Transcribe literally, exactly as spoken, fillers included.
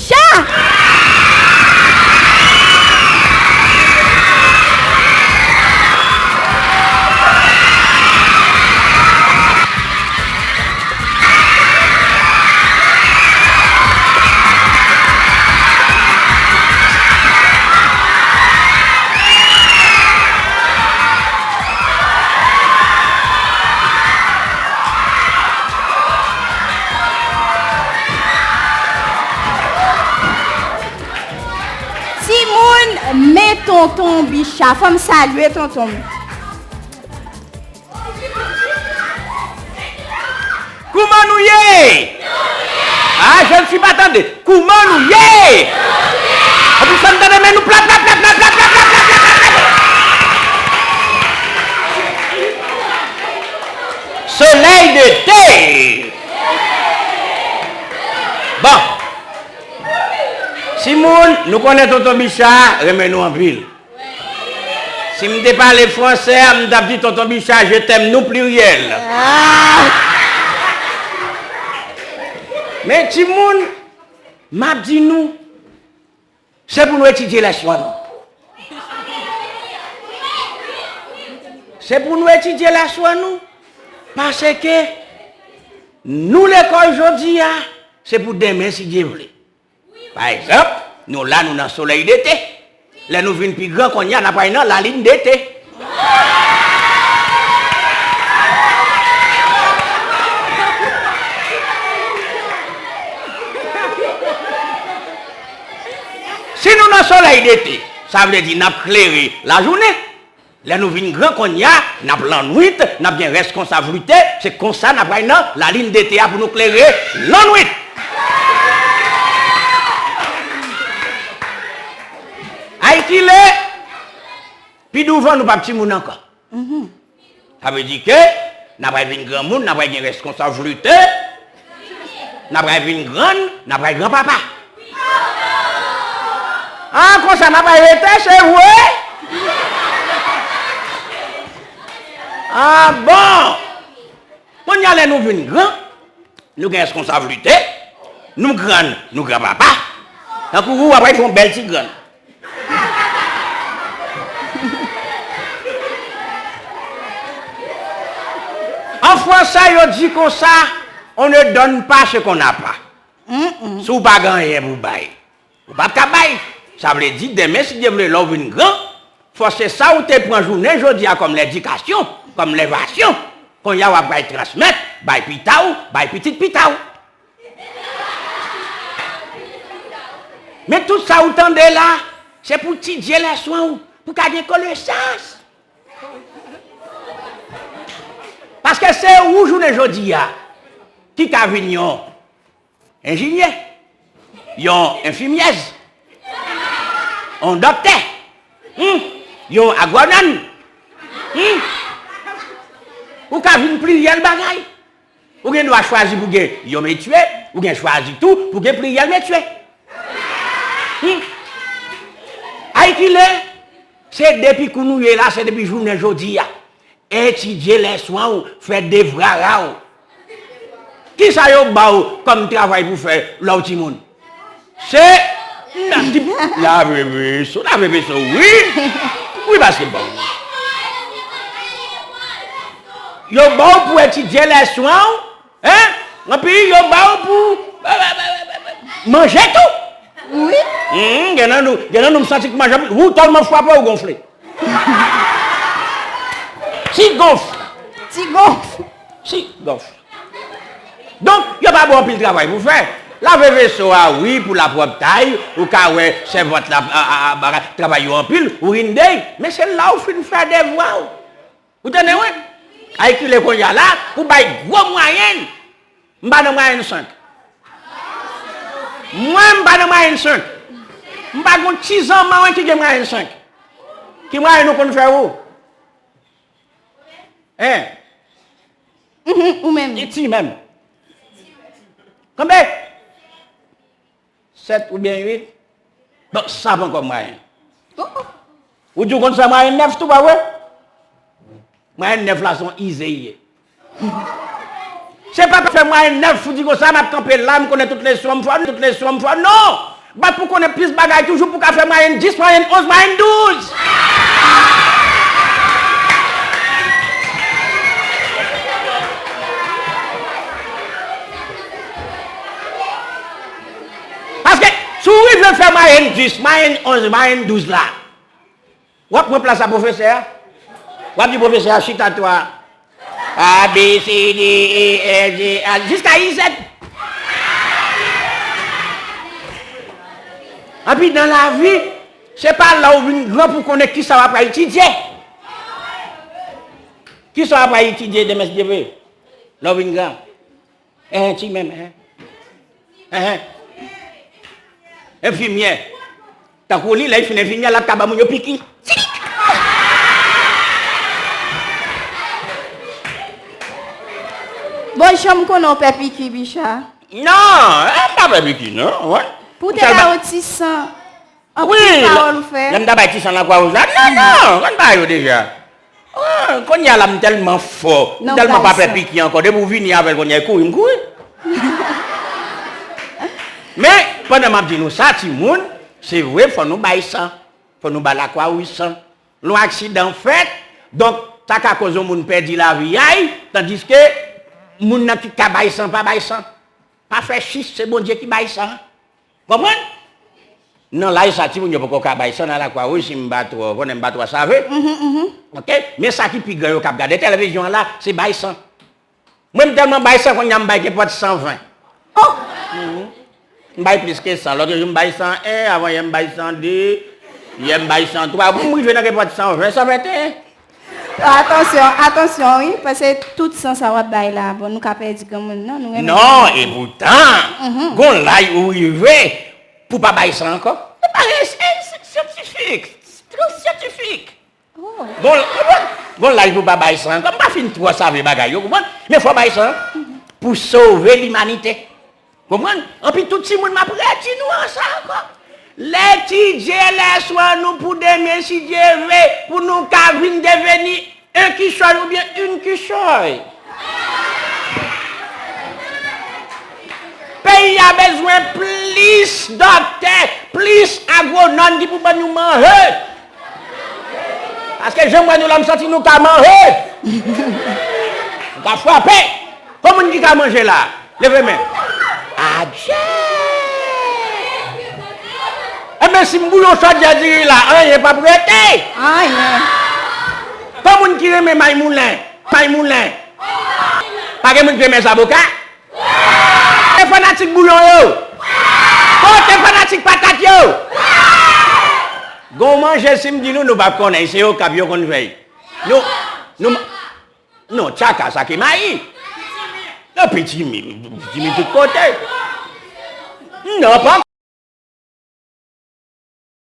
Bicha! Timoun, men tonton Bicha. Fò m salye tonton m. Kouman nou ye? Ah, je ne suis pas tande. Kouman nou ye? Anpil sa m tande men nou plat, plat, plat. Solèy dete. Bon. Timoun, nou konnen tonton Bicha renmen nou anpil. Si m te pale fransè a, m t ap di tonton Bicha, je t'aime nou pliryèl. Men timoun, m ap di nou, se pou nou etidye lèson nou. Se pou nou etidye lèson nou, paske nou lekòl jodi a, se pou demen si Dye vle. Pa egzanp, nou la, nou nan solèy dete. Lè nou vin pi gran, kounye a n ap al nan lalin dete. Si nou nan solèy dete, sa vle di n ap klere lajounen. Lè nou vin gran kounye a, n ap lannwit, n ap gen rèskonsavlite, se konsa n ap al nan lalin dete a pou nou klere lannwit. Ayitilè, pi douvan nou p ap timoun ankò. Sa vle di ke n ap al vin granmoun, n ap al gen rèskonsavlite, n ap al vin grann, n ap al granpapa. Ah, konsa n ap al rete, se vre? Ah, bon! Kounye a, lè nou vin gran, nou gen rèskonsavlite, nou grann, nou granpapa. Tankou ou, w ap al fè yon bèl ti grann. An fransè, yo di konsa, on ne donne pas ce qu'on n'a pas. Si w pa gen anyen pou bay, ou p ap ka bay. Sa vle di, demen, si Dye vle, lè w vin gran, fò se sa w te pran jounen jodi a kòm ledikasyon, kòm levasyon, kounye a w ap bay transmèt, bay pita w, bay pitit pita w. Men tout sa ou tande la, se pou etidye lèson w, pou ka gen konesans. Paske se ou jounen jodi a ki ka vin yon enjenyè, yon enfimyèz, yon doktè, hmm, yon agwonòm, hmm. Ou ka vin pliryèl bagay. Ou gen dwa chwazi pou gen yon metye, ou gen chwazi tou pou gen pliryèl metye. Hmm. Ayitilè, se depi kou nou ye la, se depi jounen jodi a. Etidye lèson w, fè devwa w. Kisa yo ba w kòm travay pou fè lè w timoun? Se n ap di, lave veso, lave veso, wi. Wi, paske bon. Yo ba w pou etidye lèson an, en? Anpi yo ba w pou manje tou. Wi. Hmm, gen nan nou, gen nan nou m santi k manje anpil. Ou tèlman frape, ou gonfle. Ti gonf. Ti gonf. Ti gonf. Donk, yo pa ba w anpil travay pou fè. Lave veso a, wi, pou lapwòptay, ou ka wè sèvant la, a, a, a, bagay, travay yo anpil, ou rinde, men se la ou fin fè devwa w. Ou tande, wi? Ayitilè kounye a la, pou bay gwo mwayèn. M pa nan mwayèn senk. Mwen, m pa nan mwayèn senk. M pa gon ti zanmanwen ki gen mwayèn senk. Ki mwayèn ou konn fè ou? Hein? Mhm, ou menm. Piti menm. Konbe? Sèt oubyen uit? Bon, sa pa ankò mwayèn. Ou di w konn fè mwayèn nèf tou, pa vre? Mwayèn nèf la se yon ize l ye. Se pa fè mwayèn nèf, ou di konsa, m ap kanpe la, m konnen tout leson an, m fò, tout leson an, m fò. Non! Bat pou konnen plis bagay toujou pou ka fè mwayèn dis, mwayèn onz, mwayèn douz. Paske si w rive fè mwayèn dis, mwayèn onz, mwayèn douz la, w ap pran plas a pwofesè a. W ap di pwofesè a chita twa. A, B, C, D, E, F, G, H, jiska I Z. Anpi nan lavi, se pa lè w vin gran pou konnen kisa w ap etidye. Kisa w ap etidye demen, si Dye vle, lè w vin gran? Enhen, ti menm, enhen. Enhen. Enfimyè. Tankou li, lè l fin enfimyè, l ap ka ban moun yo piki. Bon, jan m konnen w pè piki, Bicha. Non, eh, m pa pè piki, non. Wè. Pou te ba yo ti san. Anpil pawòl ou fè. Lè m ta bay ti san Lakwa Wouj la. Non, non, konn bagay yo deja. Ah, kounye a la, m tèlman fò, m tèlman pa pè piki ankò. Depi w vini avè l kounye a, e kouri m kouri. Men, pandan m ap di nou sa, timoun, se vre, fò nou bay san. Fò nou ba Lakwa Wouj san. Lè yon aksidan fèt, donk, sa ka koz yon moun pèdi lavi a, tandiske moun nan ki ka bay san pa bay san. Pa fè chich, se Bondye ki bay san. Konprann? Nan laj sa, timoun yo poko ka bay san nan Lakwa Wouj, si m pa twò, konnen m pa twò save. Oke? Men sa ki pi gran yo k ap gade televizyon an la, se bay san. Mwen, m tèlman bay san, kounye a m bay kenpòt san ven. Oh! M bay plis ke san. Lòt jou, m bay san en, avan yè, m bay san de, yè, m bay san twa. Pou m rive nan kenpòt san ven, san venteyen. Atansyon, atansyon, wi, paske tout san sa w ap bay la, bon, nou ka pèdi granmoun, non, nou renmen. Non, e poutan, gon laj ou rive pou pa bay san ankò. Se pa, se, se syantifik, se trè syantifik. Oh. Gon, gon laj pou pa bay san ankò. M pa fin twò save bagay yo, konprann? Men fò bay san pou sove limanite. Konprann? Anpi tout timoun m ap redi nou an sa ankò. Etidye lèson an nou pou demen, si Dye vle, pou nou ka vin deveni en kichòy oubyen une kichòy. Peyi a bezwen plis doktè, plis agwonòm ki pou ban nou manje. Paske jan m wè nou la, m santi nou ka manje. Nou ka frape. Kon moun ki ka manje la, leve men. Adje! Enben, si m bouyon chodyè diri la, anyen p ap rete. Anyen. Kon moun ki renmen may moulen, may moulen. Pa gen moun ki renmen zaboka? Kote fanatik bouyon yo? Kote fanatik patat yo? Gon manje, si m di nou, nou p ap konnen. Se Okap yo konn fè l. Nou, nou, non, tchaka, sa ki mayi. Nan pitimi, pitimi tout kote. Non, pa